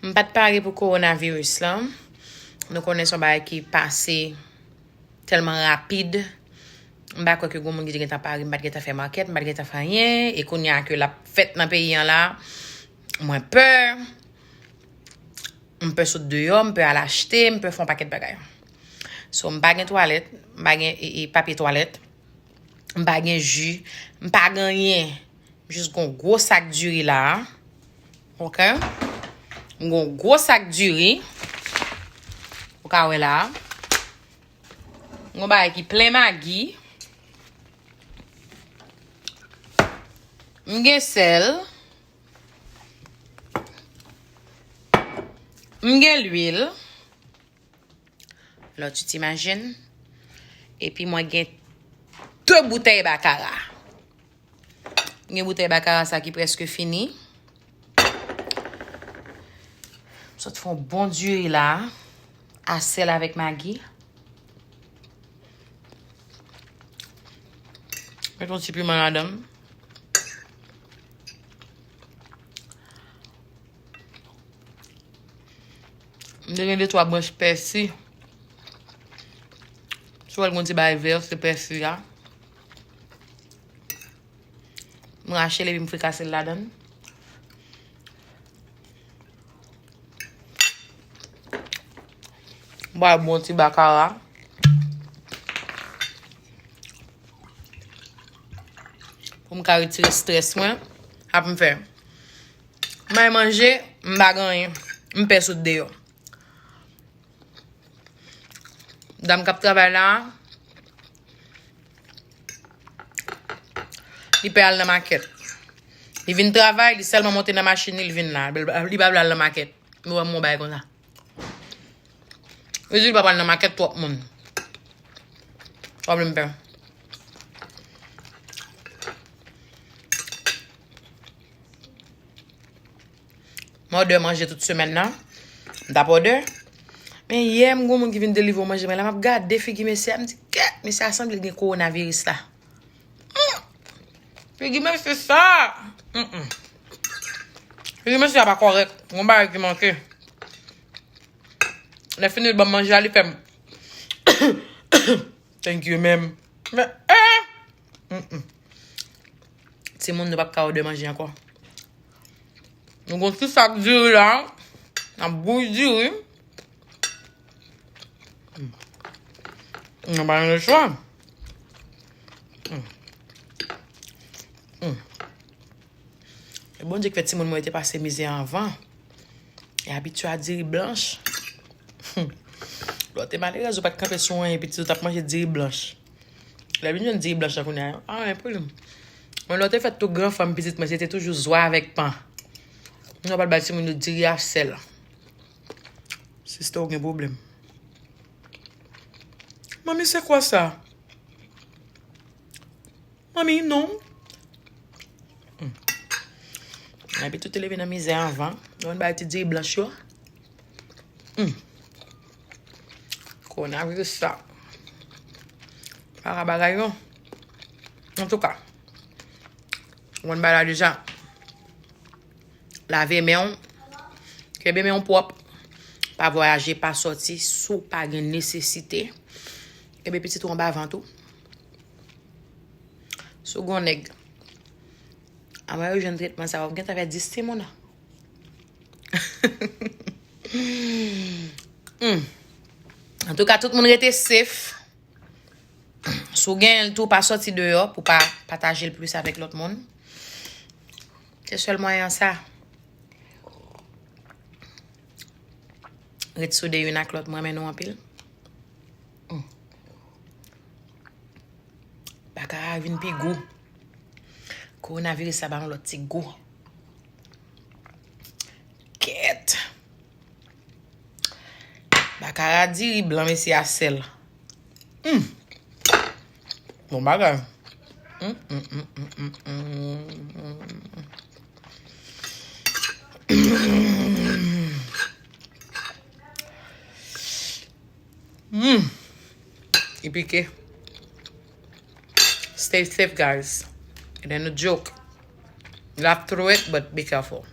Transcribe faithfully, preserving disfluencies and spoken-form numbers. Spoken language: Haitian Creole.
M pa t pare pou kowonaviris lan. Nou konnen se yon bagay ki pase tèlman rapid. M pa kwè ke gen moun ki te gentan pare, m pa t gentan fè makèt, m pa t gentan fè anyen. E kounye a ke l ap fèt nan peyi an la, mwen pè. M pè sot deyò, m pè al achte, m pè fè yon pakèt bagay. So, m pa gen twalèt, m pa gen e, e, papye twalèt, m pa gen ji, m pa gen anyen. M jis gen yon gwo sak diri la a. Oke? M gen yon gwo sak diri. Ou ka wè la a. M gen yon bagay ki plen magi. M gen sèl. M gen lwil. Lò, tu t'imagines? Epi mwen gen de boutèy bakara. Gen boutèy bakara sa ki prèske fini. M sot fè yon bon diri la a, sèl avèk magi. Met yon ti piman ladan l. M te gen de twa branch pèsi. Si w wè l gen yon ti bagay vè, se pèsi a. M rache l epi m frikase l ladan l. M pral bwè yon ti bakara. Pou m ka retire estrès mwen. Ap m fè. M al manje, m pa gen anyen. M pè sot deyò. Dam k ap travay la a, li pè al nan makèt. Li vin travay, li sèlman monte nan machin li, li vin la. Li pa vle al nan makèt. Nou wè m yon bagay konsa. Li di li pa pral nan makèt, twòp moun. Pwoblèm pè. M òdè manje tout semèn nan. M t ap òdè. Men yè, m gen yon moun ki vin delivre yon manje, men la m ap gade figi mesye a, m di, kèt, mesye a sanble l gen kowonaviris la. Hmm. Figi mesye sa. Mm-mm. Figi mesye a pa kòrèk. Gon bagay ki manke. Lè fini l ban m manje a, li fè m thank you, menm. Men, eh! Mm-mm. Timoun, nou p ap ka òdè manje ankò. Nou gon ti sak diri la. N ap bouyi diri. Mm. Nou pa gen lechwa. Mm. Mm. E Bondye ki fè timoun mwen yo te pase mizè anvan. E abitye a diri blanch. Lè w te malerèz, ou pa t kanpe sou anyen, pitit ou t ap manje diri blanch. Lè l vin jwenn diri blanch la kounye a, a, men pou li. Mwen, lè w te fèt tou gran fanm, pitit mwen, se te toujou zwa avèk pan. Nou pa t bay timoun yo diri a sèl. Sista, ou gen pwoblèm. Manmi, c'est quoi ça? Manmi, non. Hmm. Epi tou te leve nan mizè anvan. Yon bay ti diri blanch yo. Hmm. Kowonaviris sa. Pa ka bagay non. Antouka. Ou konn bagay la deja. Lave men w. Kenbe men w pwòp. Pa vwayaje, pa sòti si w pa gen nesesite. Kenbe pitit ou anba vant ou. Si w gen yon nèg, anvan yo jwenn tretman sa, w ap gentan fè dis timoun. Hmm. Antouka, tout moun rete safe. Si w genyen l tou, pa sòti deyò pou pa pataje l plis avèk lòt moun. Se sèl mwayen an sa. Ret soude youn ak lòt, m renmen nou anpil. Hmm. Bakara vin pi gou. Kowonaviris sa ba yon lòt ti gou. Kèt. Bakara diri blan mesye a sèl. Hmm. Bon bagay. Hmm, hmm, hmm, hmm, hmm, hmm. Hmm. Li pike. Stay safe, guys. It ain't a joke. Laugh through it, but be careful.